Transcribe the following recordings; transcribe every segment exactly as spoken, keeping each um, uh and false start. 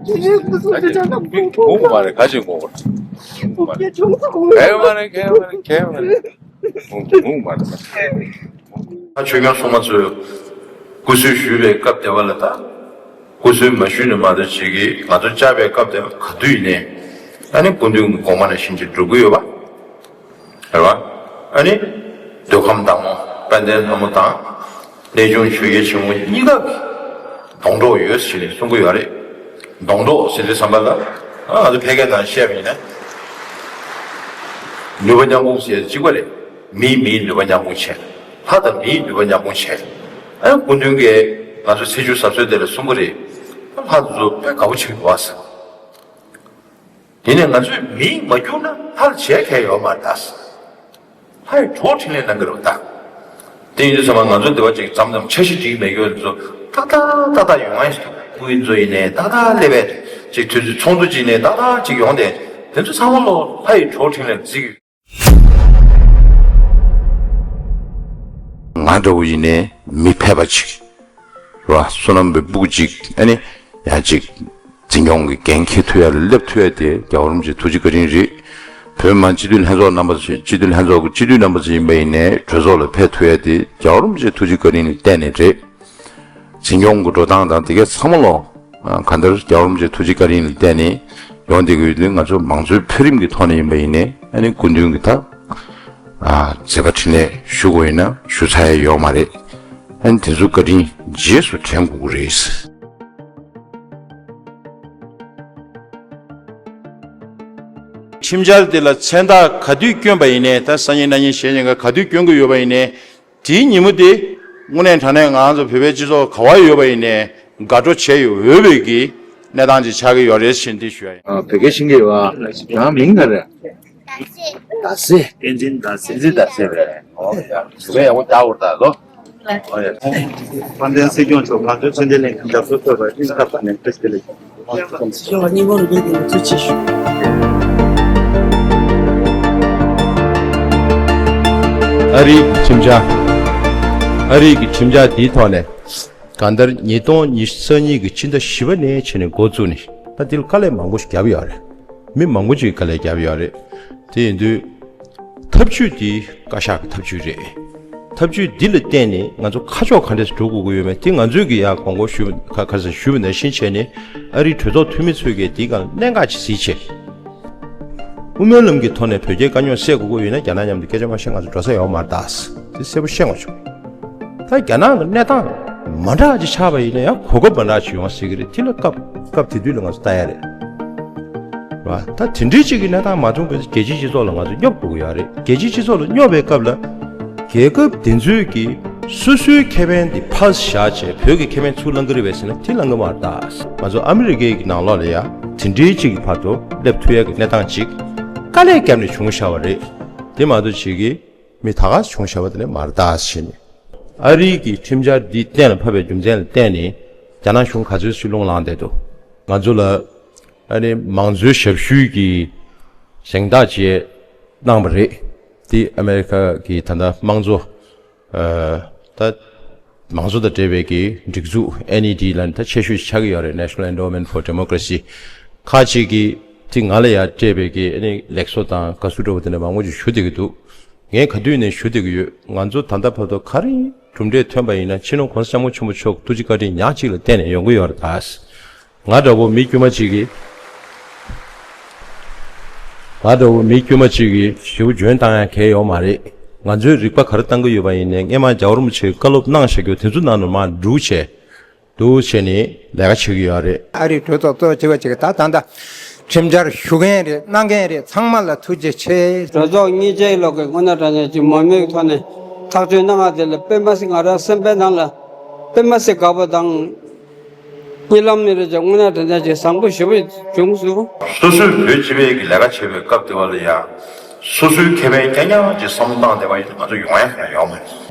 ཁྱེད་ཚོའི་སྐུ་གཟུགས་འདི་འདྲ་ན་ངོ་མ་རེད། ག་ཅིག་ངོ་མ་རེད། ངོ་མ་རེད། ཁྱེད་ཚོ་ངོ་མ་རེད། ངོ་མ་རེད། ངོ་མ་རེད། ད་ཆོས་སྐྱོང་སྲུང་མ་ཚོས་སྐུ་གསོལ་ཞུས་པའི་སྐབས་དེ་བ་ལ། ད་སྐུ་གསོལ་མ་ཞུས་ནས་མ་གཏོགས་ཅིག་གིས་ང་ཚོ་བཅར་བའི་སྐབས་དེ་བ་ག་དུས་ཡིན་ནའི་ཨ་ནི་སྐུ་མདུན་གྱི་གོང་མ་ནང་བཞིན་ཅིག་འགྲོ་གི་ཡོད་པ་རེད་བ། ཨ་ནི་མདོ་ཁམས་དྭངས་མོ་དཔལ་ལྡན་ལྷ་མོ་དང་གནས་ཆུང་ཆོས་རྒྱལ་ཆེན་པོ་གཉིས་ཀ་གི་སྡོང་གྲོགས་ཡོད་ཟེར་ནས་གསུང་གི་ཡོད་རེད། སྡོང་གྲོགས་ཟེར་དུས་ཙམ་པ་ལ། ཨ་ང་ཚོ་ཕལ་སྐད་དང་བཤད་པ་ཡིན་ན། ནུས་པ་མཉམ་སྤུངས་ཟེར་གཅིག་པ་རེད། མིས་མིའི་ནུས་པ་མཉམ་སྤུངས་བྱས། ལྷ་དང་མིའི་ནུས་པ་མཉམ་སྤུངས་བྱས། ཨ་སྐུ་མདུན་གྱིས་ང་ཚོ་ཚེས་བཅུ་གཟབ་གསོལ་དེ་ལ་གསུང་གི་རེད། ལྷ་དེ་ཚོ་དཔེ་དགའ་པོ་བྱེད་ཀྱི་འདུག་ཟེར། དེ་ནས་ང་ཚོས་མིས་མ་སྐྱུར་ན་ལྷར་བྱེད་མཁན་ཡོད་མ་རེད་ད། ལྷ་ཡི་གྲོགས་འཕྲིན་ལས་གནང་གི་རེད་ད། དེ་ཡིན་དུས་ཙམ་པ་ང་ཚོ་འདི་བ་ཅིག་མཚམས་མཚམས་འཆར་གཞི་སྒྲིག་མེད་ཡོད་ཚོ་ཏག་ཏག་ཏག་ཏག་ཡོང་ཡ་ཞིག་སྐུ་ཡི་མཚོ་ཡིན་ནའི་ཏག་ཏག་སླེབས་པས་ཅིག་དུས་ཚོད་ཚོགས་འདུ་ཅིག་ནས་ཏག་ཏག་ཅིག་ཡོང་དེ་དེ་ཚོ་ཚང་མ་ལོ་ལྷ་ཡི་གྲོགས་འཕྲིན་ལས་གཟིགས། ང་འདྲ་བོ་ཡིན་ནའི་མི་ཕལ་པ་ཅིག་རེད་བ། བསོད་ནམས་པའི་སྤུ་གུ་ཅིག་ཨ་ནི་ཡང་ཅིག་འཛིན་སྐྱོང་གི་འགན་འཁྱེར་ཐུབ་ཡ་ལ་སླེབས་ཐུབ་ཡ་དེ་རྒྱལ་བ་རིན་པོ་ཆེ་ཐུགས་རྗེ་བཀའ་དྲིན་རེད། བོད་མི་མང་སྤྱི་འཐུས་ལྷན་ཚོགས་རྣམ་པ་ཚོ་སྤྱི་འཐུས་ལྷན་ཚོགས་ཀྱི་སྤྱི་འཐུས་རྣམ་པ་ཚོ་ཡིན་པ་ཡིན་ནའི་གྲོས་ཚོགས་ལ་ཕེབས་ཐུབ་ཡ་དེ་རྒྱལ་བ་རིན་པོ་ཆེ་ཐུགས་རྗེ་བཀའ་དྲིན་ལ་བརྟེན་ནས་རེད། འཛིན་སྐྱོང་གི་འགྲོ་སྟངས་དང་དེ་གའི་ཚང་མ་ལོ། གང་ལྟར་རྒྱལ་བ་རིན་པོ་ཆེ་ཐུགས་རྗེ་བཀའ་དྲིན་ལ་བརྟེན་ནས་ཡོང་བསྡད་ཀྱི་ཡོད་དུས་ང་ཚོ་མང་གཙོའི་འཕེལ་རིམ་གྱི་ཐོག་ནས་ཡིན་པ་ཡིན་ནའི་ཨ་ནི་སྐུ་མདུན་གྱི་ད། མཛད་པ་འཕྲིན་ལས་ཞུ་དགོས་ཡིན་ན་ཞུ་ཚར་ཡ་ཡོད་མ་རེད། ཨ་ནི་དེ་ཚོ་བཀའ་དྲིན་རྗེས་སུ་དྲན་དགོས་ཀྱི་རེད། ཁྲིམས་འཆར་འདི་ལ་མཚན་རྟགས་ག་དུས་བསྐྱོན་པ་ཡིན་ནའི་ད་སང་ཉིན་གནངས་ཉིན་གཞེས་ཉིན་ག་ག་དུས་བསྐྱོན་གྱི་ཡོད་པ་ཡིན་ནའི། དེའི་ཉིན་མོ་དེ་དངོས་གནས་དྲང་གནས་ང་ཚོ་བོད་པའི་སྤྱི་ཚོགས་ག་བ་ཡོད་པ་ཡིན་ནའི་དགའ་སྤྲོ་བྱེད་འོས་པའི་གི་གནས་སྟངས་ཅིག་ཆགས་ཀྱི་ཡོད་རེད་ཟེར་འདི་ཞུ་ཡ་ཡིན། ཨ། བོད་སྐད་ཤེས་ཀྱི་ཡོད་ཨ། རང་མིང་ག་རེ། ཟླ་ཟེར། བསྟན་འཛིན་ཟླ་ཟེར། བསྟན་འཛིན་ཟླ་ཟེར་རེད། ཨོ་ཡ། གཟུགས་པོ་ཡག་པོ་རྒྱག་འོར་ད་ལོ། ཨོ་ཡ། དཔལ་ལྡན་སྲིད་སྐྱོང་མཆོག་ང་ཚོའི་ཚེ་འདས་གླིང་གི་རྒྱབ་སྐྱོར་ཐོབ་པར་སྙིང་ཐག་པ་ནས་བཀྲ་ཤིས་བདེ་ལེགས། ཞེས་པ་སྙིང་ཁོང་དུ་འདོད་དེ་ཐུགས་རྗེ་ཆེ་ཞུ། ཨ་རིའི་ཁྲིམས་འཆར། ཨ་རིའི་ཁྲིམས་འཆར་འདིའི་ཐོག་ནས་གང་ལྟར་ཉིས་སྟོང་ཉི་ཤུ་རྩ་གཉིས་ཀྱི་སྤྱི་ཟླ་བཞི་པ་ནས་བྱས་ནས་འགོ་བཙུགས་ནས་ད་འདི་ལ་དཀའ་ལས་མང་པོ་ཞིག་བརྒྱབ་ཡོད་རེད། མི་མང་པོ་ཅིག་དཀའ་ལས་བརྒྱབ་ཡོད་རེད། དེ་ཡིན་དུས། ཐབས་ཇུས་འདི་བཀའ་ཤག་གི་ཐབས་ཇུས་རེད། ཐབས་ཇུས་འདི་ལ་བརྟེན་ནས་ང་ཚོ་ཁ་ཕྱོགས་ག་འདྲས་སུ་འགྲོ་དགོས་ཀྱི་ཡོད་མེད་དེ་ང་ཚོས་ཀྱི་ཡ་གོང་གོང་ཞུ་ཁ་ཁ་སང་ཞུས་པ་ནང་བཞིན་བྱས་ནས་ཨ་རིའི་གྲོས་ཚོགས་འཐུས་མི་ཚོས་ཀྱིས་འདིའི་སྒང་གནད་འགག་ཅིག་གཟིགས་བྱས། དབུ་མའི་ལམ་གྱི་ཐོག་ནས་བོད་རྒྱའི་དཀའ་རྙོག་སེལ་དགོས་ཀྱི་ཡོད་ན་རྒྱ་ནག་མཉམ་དུ་སྐད་ཆ་མ་བཤད་ང་ཚོ་འགྲོ་ས་ཡོད་མ་རེད་ད། དེ་གསལ་པོ་བཤད་དགོས་བྱུང་། ད་རྒྱ་ནག་གི་གནས་སྟངས་མ་འདྲ་ཅིག་ཆགས་པ་ཡིན་ན་ཡང་གོ་སྐབས་མ་འདྲ་ཅིག་ཡོང་ཟེར་གྱི་རེད། དེ་ལ་སྐབས་སྐབས་དེ་དུས་ལ་ང་ཚོ་ལྟ་ཡ་རེད། རེད་བ། ད་དེ་འདྲའི་ཅིག་གི་གནས་སྟངས་མ་མཐོང་བའི་རྒྱལ་སྤྱིའི་སྤྱི་ཚོགས་ལ་ང་ཚོ་སྙོབ་དགོས་ཀྱི་ཡོད་རེད། རྒྱལ་སྤྱིའི་སྤྱི་ཚོགས་ལ་སྙོབ་པའི་སྐབས་ལ། རྒྱལ་ཁབ་དེ་ཚོས་ཀྱིས་སོ་སོའི་ཁེ་ཕན་དེ་ཕར་བཞག་བྱས་བོད་ཀྱི་ཁེ་ཕན་ཚུར་བླང་གི་རེད་པས་ཟེར་ན་དེ་བླང་གི་མ་རེད་ད། ང་ཚོ་ཨ་མི་རི་ཀའི་གི་ནང་ལོགས་ལ་ཡ་དེ་འདྲའི་ཅིག་གི་བར་དུ་སླེབས་ཐུབ་ཡ་གི་གནས་སྟངས་ཅིག་དཀའ་ལས་བརྒྱབ་ནས་བྱུང་བཞག་པ་རེད། དེ་མ་གཏོགས་ཅིག་གི་མི་ད་ག་བྱུང་བཞག་པ་དེ་ལས་མ་རེད་ད་ཟེར་ནས། ཨ་རིའི་གི་ཁྲིམས་འཆར་འདི་གཏན་ལ་ཕབ་པའི་རྒྱུ་མཚན་ལ་བརྟེན་ནས་རྒྱ་ནག་གཞུང་ག་ཚོད་ཅིག་རླུང་ལངས་བསྡད་འདུག་ང་ཚོ་ལ་ཨ་ནི་མང་གཙོའི་ཞབས་ཞུའི་གི་གཟེངས་རྟགས་བཅས་གནང་བ་རེད། འདི་ཨ་མེ་རི་ཁ་གི་ད་ལྟ་དམངས་གཙོ་ཨ་ད་མང་གཙོ་དང་འབྲེལ་བའི་གི་སྒྲིག་འཛུགས་ཨེན་ཨི་ཌི་ལབ་ནས་ད་ཆེ་ཤོས་ཆགས་ཀྱི་ཡོད་རེད། National Endowment for Democracy། ཁག་ཅིག་གིས་དེ་ང་ལ་ཡར་སྤྲད་པའི་གི་ཨ་ནི་ལེགས་གསོ་དང་དགའ་བསུ་འདྲ་བོ་དེ་འདྲ་མང་པོ་ཅིག་ཞུ་བསྡད་ཀྱི་འདུག་ངས་ག་དུས་ནས་ཞུ་བསྡད་ཀྱི་ཡོད། ང་ཚོ་ད་ལྟ་བར་དུ་ག་རེ་གྲུབ་འབྲས་ཐོན་པ་ཡིན་ན་སྤྱི་ནོར་༸གོང་ས་༸སྐྱབས་མགོན་ཆེན་པོ་མཆོག་ཐུགས་རྗེ་བཀའ་དྲིན་ཉག་གཅིག་ལ་བརྟེན་ནས་ཡོང་གི་ཡོད་རེད་ད། ང་འདྲ་བོ་མི་དཀྱུས་མ་གཅིག་གིས། ང་འདྲ་བོ་མི་དཀྱུས་མ་གཅིག་གིས་ཞེ་པོ་འཇོན་བཏང་ཡ་གལ་ཡོད་མ་རེད། ང་ཚོས་རིག་པ་ག་རེ་བཏང་གི་ཡོད་པ་ཡིན་ནའི་སྔས་མ་རྒྱལ་བ་རིན་པོ་ཆེས་བཀའ་སློབ་གནང་བཞག་རྒྱུ་དེ་ཚོ་ནང་ནས་མར་འགྲུལ་བྱས། འདུག་བྱས་ནས་ལས་ཀ་བྱེད་ཀྱི་ཡོད་རེད། ཨ་རིའི་གྲོས་ཚོགས་གཙོ་བྱས་པ་ཅིག་ད་ད་ལྟ་ཁྲིམས་འཆར་ཞུ་མཁན་རེད། གནང་མཁན་རེད། ཚང་མ་ལ་ཐུགས་རྗེ་ཆེ། གྲོས་ཚོགས་གཉིས་ཆའི་ལོག་གི་དངོས་གནས་དྲང་གནས་ཀྱི་མ་མོས་ཐོག་ནས་ཐག་གཅོད་གནང་བ་དེ་ལ་དཔེ་མ་སྲིད་ང་རང་སེམས་པའི་ནང་ལ་དཔེ་མ་སྲིད་དགའ་པོ་དང་། གཉིད་ལམ་ནས་རེད་ཅེས་དངོས་གནས་དྲང་གནས་ཀྱི་བཟང་པོ་ཞེ་པོ་བྱུང་སོང་། སོ་སོའི་བོད་སྤྱི་པའི་གི་ལས་ཀ་བྱེད་པའི་སྐབས་དེ་བ་ལ་ཡང་། སོ་སོའི་ཁེ་ཕན་རྐྱང་རྐྱང་གི་བསམ་བློ་བཏང་བསྡད་པ་ཡིན་ན་ང་ཚོ་ཡོང་ཡ་གང་ཡང་ཡོད་མ་རེད།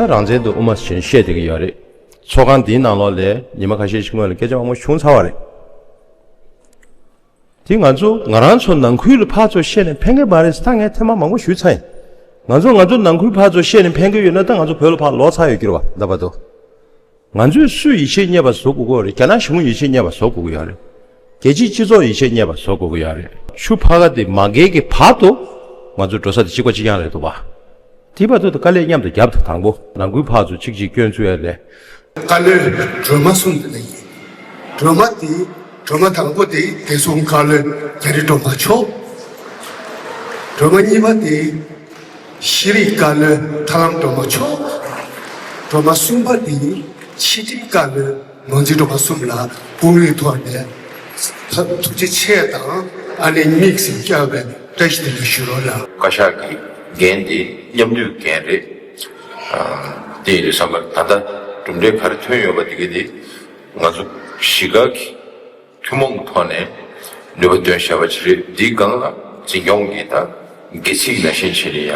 རང་བཙན་དུ་དབུ་མ་བྱས་བཤད་བསྡད་ཀྱི་ཡོད་རེད། ཚོགས་ཁང་འདིའི་ནང་ལོགས་ལ་ཉི་མ་ཁ་ཤས་ཤིག་སྔོན་ལ་སྐད་ཆ་མང་པོ་བྱུང་ཚར་བ་རེད། དེ་ང་ཚོ་ང་རང་ཚོ་ནང་ཁུལ་ལ་ཕར་ཚུར་བཤད་ནས་ཕན་གྱི་མ་རེད་ཟེར་ད་ངས་ཐེངས་མ་མང་པོ་ཞུས་ཚར་ཡིན། ང་ཚོ་ང་ཚོ་ནང་ཁུལ་ཕར་ཚུར་བཤད་ནས་ཕན་གྱི་ཡོད་ན་ད་ང་ཚོ་བོད་ལ་ཕར་ལོག་ཚར་ཡོད་ཀྱི་རེད་བ་ད་བར་དུ། ང་ཚོས་སུས་ཡིད་ཆེས་རྙེད་པ་བཟོ་དགོས་ཀྱི་རེད། རྒྱ་ནག་གཞུང་ཡིད་ཆེས་རྙེད་པ་བཟོ་དགོས་ཀྱི་ཡོད་རེད། རྒྱལ་སྤྱིའི་སྤྱི་ཚོགས་ཡིད་ཆེས་རྙེད་པ་བཟོ་དགོས་ཀྱི་ཡོད་རེད། ཆུ་ཕར་ཁ་དེ་མ་བརྒལ་གྱི་བར་དུ་ང་ཚོ་འགྲོ་ས་དེ་གཅིག་པ་གཅིག་རྐྱང་རེད་འདུག་བ། དེ་བར་དུ་དཀའ་ལས་མཉམ་དུ་རྒྱབ་དང་དང་པོ་ནང་ཁུལ་ཕར་ཚུར་གཅིག་གཅིག་སྐྱོན་བཙུགས་ཡ་ལས། བཀའ་བློན་སྒྲོལ་མ་གསུམ་དེ་ལ་ཡིན། སྒྲོལ་མ་དེ་སྒྲོལ་མ་དང་པོ་དེ་བདེ་སྲུང་བཀའ་བློན་རྒྱ་རི་སྒྲོལ་མ་མཆོག་སྒྲོལ་མ་གཉིས་པ་དེ་ཤེས་རིག་བཀའ་བློན་ཐར་ལམ་སྒྲོལ་མ་མཆོག་སྒྲོལ་མ་གསུམ་པ་དེ་ཕྱི་དྲིལ་བཀའ་བློན་ནོར་འཛིན་སྒྲོལ་མ་གསུམ་ལ་དཔུང་རིགས་ཐོག་ནས་ཐུགས་རྗེ་ཆེ་དང་ཨ་ནེ་མིག་སེར་བཀྱག་པའི་བཀྲ་ཤིས་བདེ་ལེགས་ཞུ་རོགས་གནང་། བཀའ་ཤག་གི་འགན་དེ་མཉམ་འདུས་འགན་རེད། དེ་ཡིན་དུས་བསམ་པར་ད་ལྟ་གྲུབ་འབྲས་ག་རེ་ཐོན་ཡོད་པ་དེ་ག་དེ་ང་ཚོ་གཞིས་སྒར་གྱི་ཐུན་མོང་གི་ཐོག་ནས་ནུས་པ་འདོན་བཞག་པ་ཅིག་རེད། འདིའི་སྒང་ལ་འཛིན་སྐྱོང་གི་ད་སྒེར་ཚིག་ནང་བཞིན་བྱས་ནས་ཡ་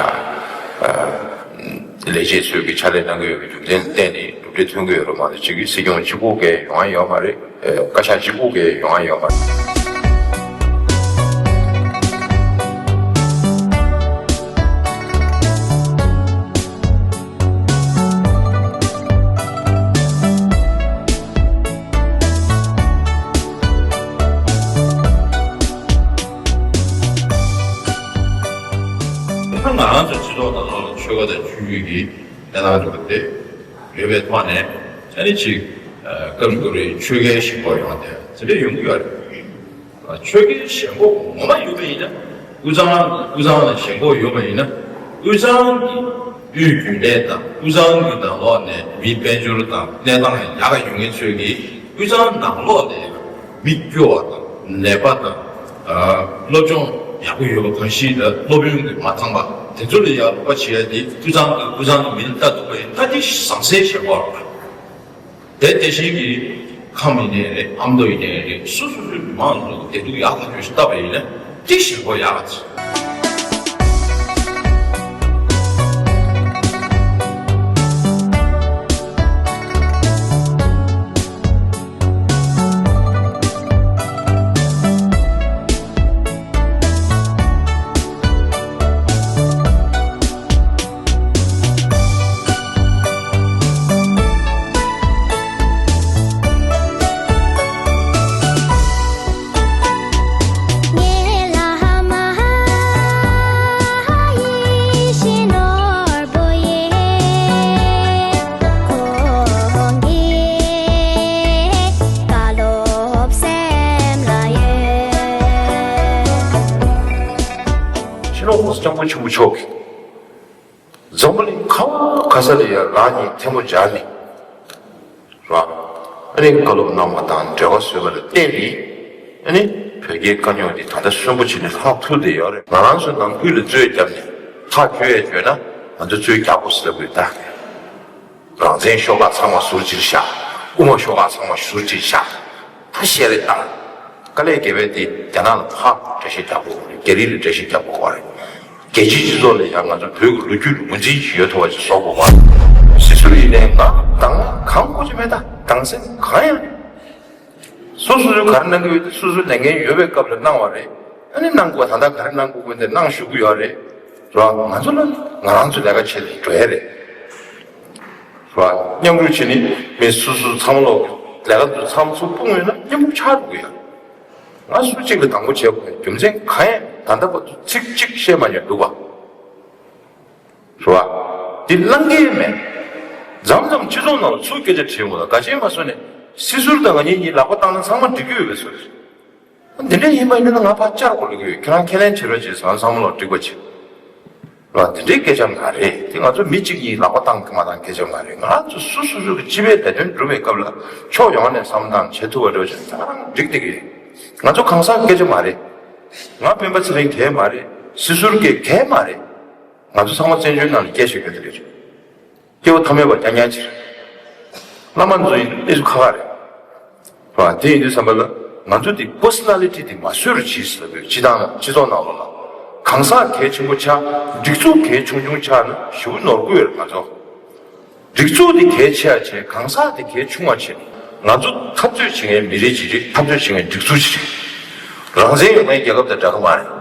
ལས་བྱེད་ཚོས་ཀྱི་ཕྱག་ལས་གནང་གི་ཡོད་པའི་རྒྱུ་མཚན་ལ་བརྟེན་ནས་གྲུབ་འབྲས་ཐོན་གྱི་ཡོད་རེད་མ་གཏོགས་གཅིག་གིས་སྲིད་སྐྱོང་གཅིག་པོ་གིས་ཡོང་ཡ་ཡོད་མ་རེད། བཀའ་ཤག་གཅིག་པུ་གིས་ཡོང་ཡ་ཡོད་མ་རེད། ང་རང་ཚོ་སྤྱི་ཚོགས་ནང་ལོགས་ལ་ཆོལ་ཁ་དང་ཆོས་བརྒྱུད་ཀྱི་གནས་སྟངས་རེད་པ་དེ་ཡོད་པའི་ཐོག་ནས་ཨ་ནི་ཅིག་སྐབས་འགར་ཆོལ་ཁའི་ཞེན་ཁོག་ཡོང་བསྡད་དེ་འདྲ་ཡོང་གི་ཡོད་རེད། ཆོལ་ཁའི་ཞེན་ཁོག་ངོ་མ་ཡོད་པ་ཡིན་ན་དབུས་གཙང་དབུས་གཙང་ལ་ཞེན་ཁོག་ཡོད་པ་ཡིན་ན་དབུས་གཙང་གི་དབུས་རྒྱུན་ལས་དང་དབུས་གཙང་གི་ནང་ལོགས་ནས་མི་དཔལ་འབྱོར་དང་གནས་སྟངས་ཡག་ག་ཡོང་མཁན་ཚོས་ཀྱིས་དབུས་གཙང་ནང་ལོགས་ནས་མི་སྐྱོ་བ་དང་ནད་པ་དང་སློབ་སྦྱོང་ཡག་པོ་ཡོད་པ་གང་ཞིག་ལ་སློབ་ཡོན་གྱིས་མ་འདང་བ་དེ་ཚོ་ལ་ཡག་ལུགས་པ་བྱེད་ཡ་དེ་དབུས་གཙང་གི་དབུས་གཙང་གི་མི་ལ་ལྟ་ཐུབ་པ་ཡིན་ད་དེ་ཟང་ཟིང་ཞེན་ཁོག་རེད། དེ་དེ་བཞིན་གྱི་ཁམས་ཡིན་ནའི་རེད། ཨ་མདོ་ཡིན་ནའི་རེད། སོ་སོ་སོའི་མི་མང་ཚོ་བདེ་སྡུག་ཡག་ཐག་ཆོད་ཞིག་བལྟས་པ་ཡིན་ན་ཏིག་ཞེན་ཁོག་ཡག་ག་ཚོད། སྤྱི་ནོར་༸གོང་ས་༸སྐྱབས་མགོན་ཆེན་པོ་མཆོག་གིས་འཛམ་བུ་གླིང་ག་བ་ག་ས་ལ་ཡང་རང་ཉིད་ཐལ་མོ་སྦྱར་ནས་རང་ཨ་ནི་བཀའ་སློབ་གནང་བ་དང་འབྲེལ་བ་བཟོས་པ་ལ་བརྟེན་ནས་ཨ་ནི་བོད་རྒྱའི་དཀའ་རྙོག་འདི་ད་ལྟ་གསོན་པོ་བྱས་ནས་ལྷག་ཐུབ་བསྡད་ཡོད་རེད། ང་རང་ཚོའི་ནང་ཁུལ་ལ་རྩོད་བརྒྱབ་ནས་ཐག་གཅོད་ཡས་བྱོས་ན་ང་ཚོ་རྩོད་རྒྱག་དགོས་ཟེར་ལབ་དགོས་ད། རང་བཙན་ཤོག་ཁག་ཚང་མ་ཟུར་གཅིག་བཞག་དབུ་མ་ཤོག་ཁག་ཚང་མ་ཟུར་གཅིག་བཞག་ད་བཤད་རེས་བཏང་། དཀའ་ལས་བརྒྱབ་པའི་དེ་རྒྱ་ནག་ལ་ཕར་འགྲེལ་བཤད་རྒྱག་དགོས་རེད། རྒྱ་རིགས་ལ་འགྲེལ་བཤད་རྒྱག་དགོས་རེད། རྒྱལ་སྤྱིའི་སྤྱི་ཚོགས་ལ་ཡང་ང་ཚོ་བོད་ཀྱི་ལོ་རྒྱུས་ལ་ངོས་འཛིན་ཞིག་ཡོད་ཐུབ་པ་ཞིག་བཟོ་དགོས་པ། སྲིད་ཟུར་ཡིན་ནའི་ང་དང་གང་དགོས་ཀྱི་མེད་ད་དང་སེམས་གང་ཡང་། སོ་སོ་སོས་ག་རེ་གནང་གི་ཡོད་དེ་སོ་སོའི་ལས་འགན་ཡོད་པའི་སྐབས་ལ་གནང་བ་རེད། ཨ་ནི་གནང་དགོས་ད་ལྟ་ག་རེ་གནང་དགོས་ཀྱི་འདི་གནང་བཞུགས་ཀྱི་ཡོད་རེད། རོ་ང་ཚོ་ལ་ང་རང་ཚོའི་ལས་ཀ་བྱེད་དུ་འགྲོ་ཡ་རེད། རོ་མཉམ་རུབ་བྱས་ནས་མི་སོ་སོ་ཚང་མ་ལོག་ལས་ཀ་འདི་ཚང་མ་ཚུར་སྤུངས་ཡོད་ན་མཉམ་རུབ་ཆགས་འགྲོ་གི་ཡོད། ང་སུ་གཅིག་ལ་དང་པོ་བྱེད་དགོས་རྒྱུ་མཚན་གང་ཡང་ད་ལྟ་བར་དུ་ཚིག་གཅིག་བཤད་མ་མྱོང་འདུག་བ། རེད་བ། འདི་གླེང་གི་མེད། མཚམས་མཚམས་སྤྱི་ཚོགས་ནང་ལ་ཚུར་སྐད་ཆ་དྲིས་འོང་ལ་ག་ཅི་མ་སོང་ནས་སྲིད་ཟུར་དང་ང་གཉིས་གཉིས་ལག་པ་བཏང་ན་ཚང་མ་འགྲིག་གི་ཡོད་པའི་བཟོ་རེད། འདི་འདྲ་ཡིན་པ་ཡིན་ན་ང་ཕར་བཅར་དགོས་ལ་གི་ཡོད་ཁྱེད་རང་ཁས་ལེན་བྱེད་རོགས་བྱེད་ཟེར་ན་ཚང་མ་ལ་འགྲིག་པ་བྱེད། རེད་བ། འདི་འདྲའི་སྐད་ཆ་མ་རེད་དེ་ང་ཚོ་མི་གཅིག་གཉིས་ལག་པ་བཏང་གི་མ་བཏང་སྐད་ཆ་མ་རེད། ང་ཚོ་སོ་སོ་སོ་གི་སྤྱི་པའི་ལས་དོན་སྒྲུབ་པའི་སྐབས་ལ་ཕྱོགས་ཡོངས་ནས་བསམ་བློ་བཏང་བྱེད་ཐུབ་པ་འགྲོ་བྱེད་ད་རང་འགྲིག་བསྡད་ཀྱི་ཡོད། ང་ཚོ་གང་ཟག་སྐད་ཆ་མ་རེད། ང་སྤེན་པ་ཚེ་རིང་གལ་མ་རེད། སྲིད་ཟུར་གྱི་གལ་མ་རེད། ང་ཚོ་ཚང་མ་བཙན་བྱོལ་ནང་ལ་སྐད་ཆ་ཡོད་དེ་རེད། སྐྱེ་བོ་ཐ་མལ་པ་རྐྱང་རྐྱང་ཅིག་ལ་མ་འཛུལ་ཡིན་གནས་ཚུལ་ཁག་ཁག་རེད། བ་དེ་ཡིན་དུས་བསམ་པ་ལ་ང་ཚོ་འདི་པར་སོ་ན་ལི་ཊི་འདི་མ་བཟོས་རུ་གྱིས་ཟེར་བའི་སྤྱི་བཏང་ནང་སྤྱི་ཚོགས་ནང་ལོགས་ལ་གང་ཟག་གལ་ཆེན་པོ་ཆགས་སྒྲིག་འཛུགས་གལ་ཆུང་ཆུང་ཆགས་ན་ཞེ་པོ་ནོར་གི་ཡོད་རེད་ང་ཚོ། སྒྲིག་འཛུགས་དེ་གལ་ཆེ་བ་བྱས། གང་ཟག་དེ་གལ་ཆུང་བ་བྱས། ང་ཚོ་འཐབ་རྩོད་བྱེད་མཁན་མི་རིགས་ཅིག་རེད། འཐབ་རྩོད་བྱེད་མཁན་སྒྲིག་འཛུགས་ཅིག་རེད། རང་བཙན་ཡོད་མཁན་རྒྱལ་ཁབ་དང་འདྲ་གི་མ་རེད།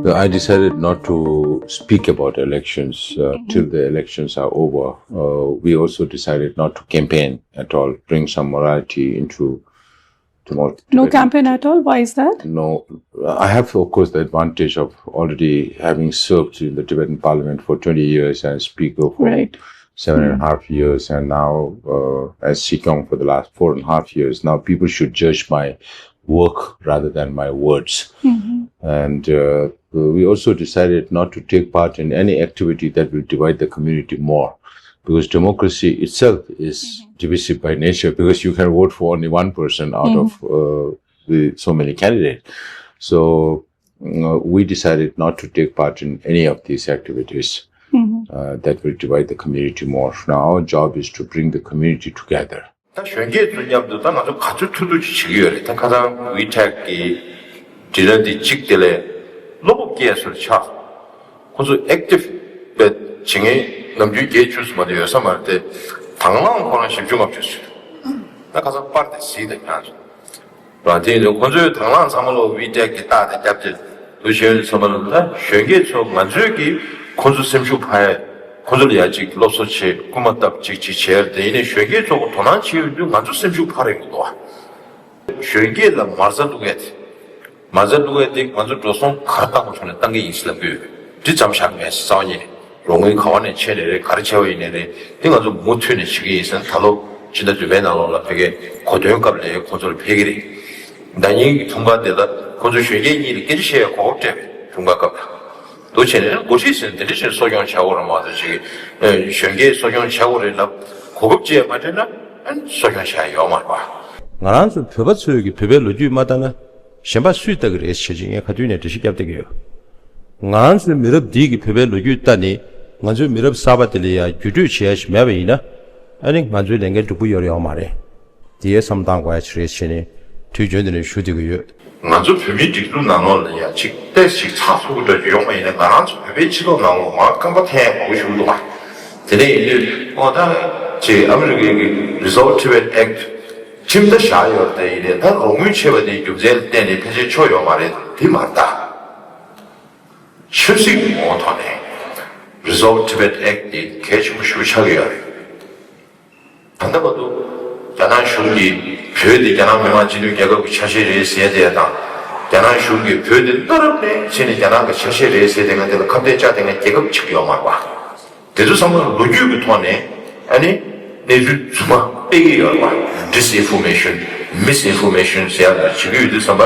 So I decided not to speak about elections uh, till the elections are over. Uh, we also decided not to campaign at all, bring some morality into to more. No campaign at all? Why is that? No, I have, of course, the advantage of already having served in the Tibetan parliament for twenty years and speaker for right. Seven and a half years, and now uh, as Sikyong for the last four and a half years. Now people should judge my work rather than my words. Mm-hmm. And uh, we also decided not to take part in any activity that will divide the community more, because democracy itself is mm-hmm. divisive by nature, because you can vote for only one person out mm-hmm. of uh, the, so many candidates. So uh, we decided not to take part in any of these activities mm-hmm. uh, that will divide the community more. Now our job is to bring the community together. ད་གཞོན་སྐྱེས་ཚོ་མཉམ་དུ་ད་ང་ཚོ་ག་ཚོད་ཐུབ་ཐུབ་ཅིག་བྱེད་ཀྱི་ཡོད་རེད། ད་ཁ་སང་ཝི་ཊེག་གི་འབྲི་ལྷ་འདི་གཅིག་དེ་ལས་བློ་སྤོབས་སྐྱེས་སོར་ཆགས། ཁོ་ཚོ་ཨེག་ཊིབ་བྱེད་མཁན་ནམ་རྒྱུན་བརྒྱད་ཅུ་ཙམ་མ་གཏོགས་ཡོད་ས་མ་རེད་དེ། དང་བླངས་ཁོ་རང་བཞི་བཅུ་ལྔ་བཅུ་ཟིན། ད་ཁ་སང་པར་དེ་གཟིགས་དང་ཁྱེད་རང་ཚོ། རང་དེ་ཡིན་དུས་ཁོ་ཚོའི་དང་བླངས་ཚང་མ་ལོ་ཝི་ཊེག་གི་རྟགས་དེ་བརྒྱབ་སྟེ་འདུག་བྱས་ཡོད་ཚང་མ་ལ། ད་གཞོན་སྐྱེས་ཚོ་ང་ཚོས་ཀྱིས་ཁོ་ཚོ་སེམས་ཤུགས་འཕར་ཡ། ཁོ་ཚོ་ལ་ཡ་གཅིག་སློབ་གསོ་བྱེད། སྐུལ་མ་བཏབ་གཅིག་གཅིག་བྱས་རེད་དེ། ཡིན་ནའི་གཞོན་སྐྱེས་ཚོ་དོ་སྣང་བྱེད་ཡོང་དུས་ང་ཚོ་སེམས་ཤུགས་འཕར་ཡོང་གི་འདུག་ཨ། གཞོན་སྐྱེས་ལ་མ་རྩ་བླུག་ཡ་དེ། མ་རྩ་བླུག་ཡ་དེ་ང་ཚོ་འགྲོ་སོང་ག་རེ་བཏང་དགོས་བྱུང་ནས་བཏང་གི་ཡིན་ཟེར་ལབ་ཀྱི་ཡོད། འདི་ཙམ་བཞག་མེད་རྩ་བ་ཉིད་ནས། རོགས་དངུལ་ག་བ་ནས་ཆད་ནས་རེད། ག་རེ་བྱས་པ་ཡིན་ནའི་རེད། འདི་ང་ཚོ་མུ་མཐུད་ནས་བྱེད་ཀྱི་ཡིན་ཟེར། ད་ལོ་ཕྱི་ཟླ་བདུན་པའི་ནང་ལོགས་ལ་ཕ་གིའི་གོ་སྟོན་སྐབས་ལ་ཁོང་ཚོར་ཕེབས་ཀྱི་རེད། ཟླ་ཉིན་གྱི་འཁྲུངས་སྐར་དེ་ལ་ཁོང་ཚོ་གཞོན་སྐྱེས་གཉིས་ལ་སྐད་ཆ་བཤད་ཡ་གོ་སྐབས་སྤྲད་པས། འཁྲུངས་སྐར་སྐབས་ལ། འདུག་བྱས་ནས་འགོ་ཁྲིད་ཟེར་ནས་དེ་འདྲ་བྱས་གསོ་སྐྱོང་བྱ་དགོས་རེད་མ་གཏོགས་ཅིག་གཞོན་སྐྱེས་གསོ་སྐྱོང་བྱ་དགོས་རེད་ལབ་གོ་སྐབས་ཅིག་མ་སྤྲད་ན་གསོ་སྐྱོང་བྱ་ཡ་ཡོད་མ་རེད་པ། ང་རང་ཚོ་བོད་པ་ཚོས་ཀྱི་བོད་པའི་ལོ་རྒྱུས་མ་ལྟ་ན། གཞན་པ་སུས་ལྟ་གི་རེད་ཟེར་ཅིག་ངས་ག་དུས་ནས་འགྲེལ་བཤད་བརྒྱབ་བསྡད་ཀྱི་ཡོད། ང་ཚོའི་མི་རབས་འདིས་ཀྱི་བོད་པའི་ལོ་རྒྱུས་ལྟ་ནི། ང་ཚོའི་མི་རབས་གསར་པ་དེ་ལ་ཡང་བརྒྱུད་སྤྲོད་བྱེད་ཡ་ཞིག་མེད་པ་ཡིན་ན། ཨ་ནི་ང་ཚོའི་ལས་འགན་སྒྲུབ་ཀྱི་ཡོད་རེད་ཡོད་མ་རེད། དེའི་བསམ་བཏང་དགོས་ཡ་ཞིག་རེད་ཟེར་ནས་དུས་རྒྱུན་དུ་ནས་ཞུ་བསྡད་ཀྱི་ཡོད། ང་ཚོ་བོད་མིའི་སྒྲིག་འཛུགས་ནང་ལོགས་ལ་ཡ་གཅིག་ཏོག་ཙམ་ཅིག་ཚགས་ཚུད་པོ་འདྲ་ཅིག་ཡོང་བ་ཡིན་ན། ང་རང་ཚོ་བོད་པའི་སྤྱི་ཚོགས་ནང་ལོགས་མར་རྐང་པ་འཐེན་ཡ་གོ་ཞུ་འདུག་ག་དེ་ནས་ཡིན་དུས་ཨོ་ད་ཅིག་ཨ་མི་རི་ཀའི་གི་Resolve Tibet Act ཁྲིམས་ད་བཞག་ཡོད་རེད། ད་ཡིན་ནའི་ད་རོགས་དངུལ་ཆད་པ་དེའི་རྒྱུ་མཚན་ལ་བརྟེན་ནས་ཕལ་ཆེར་ཆོག་ཡོད་མ་རེད། དེ་མ་རེད་ད། ཆབ་སྲིད་ཀྱི་ངོ་བོ་ཐོག་ནས་Resolve Tibet Act དེ་གལ་ཆེན་པོ་ཞེ་པོ་ཆགས་ཀྱི་ཡོད་རེད། ད་ལྟ་བར་དུ་རྒྱ་ནག་གཞུང་གིས་བོད་དེ་རྒྱ་ནག་མི་དམངས་སྤྱི་མཐུན་རྒྱལ་ཁབ་ཀྱི་ཆ་ཤས་རེད་ཟེར་དེ་དང་། རྒྱ་ནག་གཞུང་གིས་བོད་དེ་གནའ་རབས་ནས་བྱས་ནས་རྒྱ་ནག་གི་ཆ་ཤས་རེད་ཟེར་དེ་སྒང་དེ་ལ་ཁ་གཏད་བཅག་བསྡད་མཁན་རྒྱལ་ཁབ་གཅིག་ཡོད་མ་རེད་པ། དེ་ཚོ་ཚང་མ་ལོ་རྒྱུས་ཀྱི་ཐོག་ནས་ཨ་ནི་གནས་ཚུལ་རྫུན་མ་སྤེལ་གྱི་ཡོད་རེད་པ། Disinformation, Misinformation ཟེར་ཡག་བྱེད་ཀྱི་ཡོད་དུས་ཙམ་པ།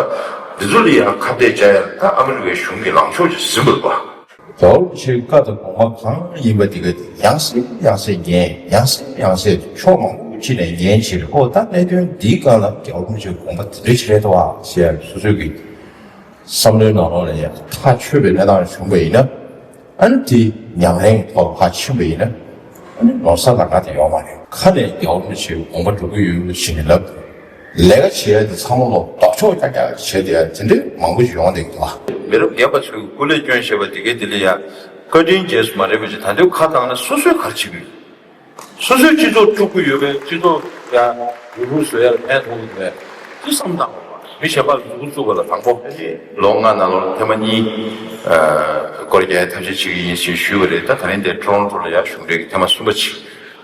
འདི་ཚོ་ལ་ཡང་ཁ་གཏད་བཅག་ཡག་ད་ཨ་མི་རི་ཀའི་གཞུང་གི་ལངས་ཕྱོགས་ཅིག་ཟིན་པ་རེད་པ། རྒྱལ་བ་རིན་པོ་ཆེའི་བཀའ་དང་དགོངས་པ་གང་ཡིན་པ་དེ་ག་དེ་ཡང་སེ་ཡང་སེ་ཉན། ཡང་སེ་ཡང་སེ་ཕྱོགས་མང་པོ་ཅིག་ནས་ཉན་བྱས་རེད། ཨོ་ད་གནད་དོན་འདིའི་སྒང་ལ་རྒྱལ་བ་རིན་པོ་ཆེའི་དགོངས་པ་དེ་འདྲ་ཞིག་རེད་འདུག་ཨ་ཟེར་ཡག་སོ་སོའི་གི་བསམ་བློའི་ནང་ལོགས་ལ་ཡང་ཐག་ཆོད་པའི་གནས་སྟངས་བྱུང་བ་ཡིན་ན། ཨ་ནི་དེ་ཉམས་ལེན་ཐོག་ལ་ཕར་ཕྱིན་པ་ཡིན་ན། ཨ་ནི་ནོར་ས་ལ་ང་དེ་ཡོད་མ་རེད། ཁ་ནས་རྒྱལ་བ་རིན་པོ་ཆེའི་དགོངས་པ་སྒྲུབ་ཀྱི་ཡོད་ཞེས་ནས་ལབ། ལས་ཀ་བྱེད་ཡ་དེ་ཚང་མ་ལོ་ལྡོག་ཕྱོགས་རྐྱང་རྐྱང་བྱས་ཏེ་ཡ་དེ་འདྲའི་མང་པོ་ཞིག་ཡོང་བསྡད་ཀྱི་འདུག་ཨ། མི་རབས་རྒན་པ་ཚོས་སྐུ་ལས་བསྐྱོན་བཞག་པ་དེ་གའི་དེ་ལ་ཡ་བཀའ་དྲིན་རྗེས་སུ་མ་རེད་པ་ཅིག་ད་དུང་ཁ་བཏང་ན་སོ་སོས་ག་རེ་བྱེད་ཀྱི་ཡོད། སོ་སོའི་སྤྱི་ཚོགས་དཀྲུག་གི་ཡོད་པས། སྤྱི་ཚོགས་ཡ་རུ་ཧུར་བཟོ་ཡ་ལ་ཕན་ཐོགས་ཀྱི་མེད། དེ་བསམ་བཏང་དགོས་པ། མི་གཞན་པ་ལ་མཛུབ་གུ་བཙུགས་པ་ལ་དང་པོ། ལོ་ལྔ་ནང་ལོགས་ལ་ཐེངས་མ་གཉིས་སྐོར་རྒྱག་ཡའི་ཐབས་ཤེས་བྱེད་ཀྱི་ཡིན་ཞེས་ཞུས་པ་རེད། ད་ད་རིང་འདིར་ཊོ་རོན་ཊོ་ལ་ཡ་གཞུང་འབྲེལ་གྱི་ཐེངས་མ་གསུམ་པ་ཅིག་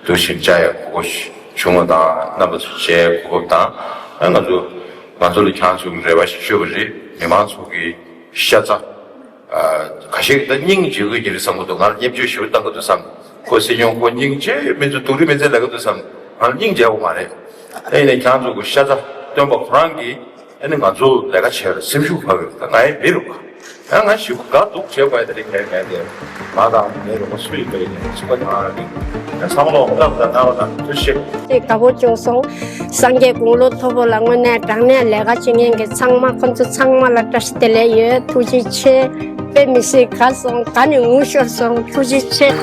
འདུག་ཕྱིན་བཅར་ཡའི་གོ་སྐབས་བྱུང་བ་དང་། རྣམ་པ་ཚོ་མཇལ་གོ་སྐབས་དང་། ཨ་ང་ཚོ་ང་ཚོ་ལ་ཁྱེད་རང་ཚོ་གི་རེ་བ་ཞིག་བཅོལ་བ་རེད། མི་མང་ཚོ་གི་ཤ་ཚ། ཨ་ཁ་ཤས་ཀྱིས་ད་སྙིང་རྗེ་དགོས་ཀྱི་རེད་བསམ་གྱི་འདུག་ང་ལ་བརྙས་བཅོས་ཞེ་པོ་བཏང་གི་འདུག་བསམ། ཁོ་སྲིད་སྐྱོང་ཁོ་སྙིང་རྗེ་མི་འདུག་སྡུག་རུས་མི་འཛེམ་ལབ་ཀྱི་འདུག་བསམ། ང་ལ་སྙིང་རྗེ་པོ་མ་རེད། ཨ་ཡིན་ནའི་ཁྱེད་རང་ཚོ་གི་ཤ་ཚ་སྟོན་པ་ཁོ་རང་གིས་ཨ་ནི་ང་ཚོ་ལས་ཀ་བྱེད་པར་སེམས་ཤུགས་འཕར་བའི། ད་ང་ཡི་མི་རུ་བ། ཡང་ང་ཞིག་དགའ་སྡུག་བྱེད་དགོས་ཡ་དེ་རིགས་ལས་མེད་དེ། ང་དང་ངའི་རོགས་པ་སུ་ཡིན་པ་ཡིན་ནའི་གཅིག་པ་ཁྱེད་རང་རེད། ཡང་ཚང་མ་ལ་བཀྲ་ཤིས་དང་གནང་རོགས་གནང་། ཐུགས་རྗེ་ཆེ། དེ་དགའ་པོ་བྱུང་སོང་། སངས་རྒྱས་དགུང་ལོ་མཐོ་པོ་ལ་དངོས་གནས་དྲང་གནས་ལས་ཀ་བྱེད་མཁན་གྱི་ཚང་མ་ཁོང་ཚོ་ཚང་མ་ལ་བཀྲ་ཤིས་བདེ་ལེགས་ཡོད། ཐུགས་རྗེ་ཆེ། དཔེ་མི་སྲིད་དགའ་སོང་། དགའ་ནས་ངུ་ཤོར་སོང་། ཐུགས་རྗེ་ཆེ།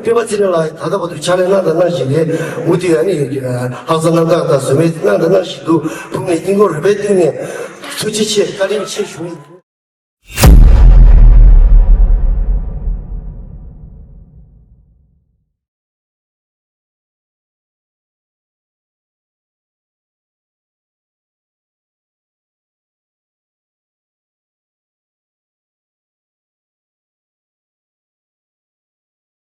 སྤེན་པ་ཚེ་རིང་ལགས་ད་ལྟ་བར་དུ་ཕྱག་ལས་གནང་དང་གནང་བཞིན་རེད། མུ་མཐུད་ཨ་ནི་ལྷག་བསམ་རྣམ་དག་དང་ཟོལ་མེད་གནང་དང་གནང་བཞིན་འདུག་ཕུགས་ནས་སྙིང་ཁོང་རུས་པའི་གཏིང་ནས་ཐུགས་རྗེ་ཆེ་བཀའ་དྲིན་ཆེ་ཞུ།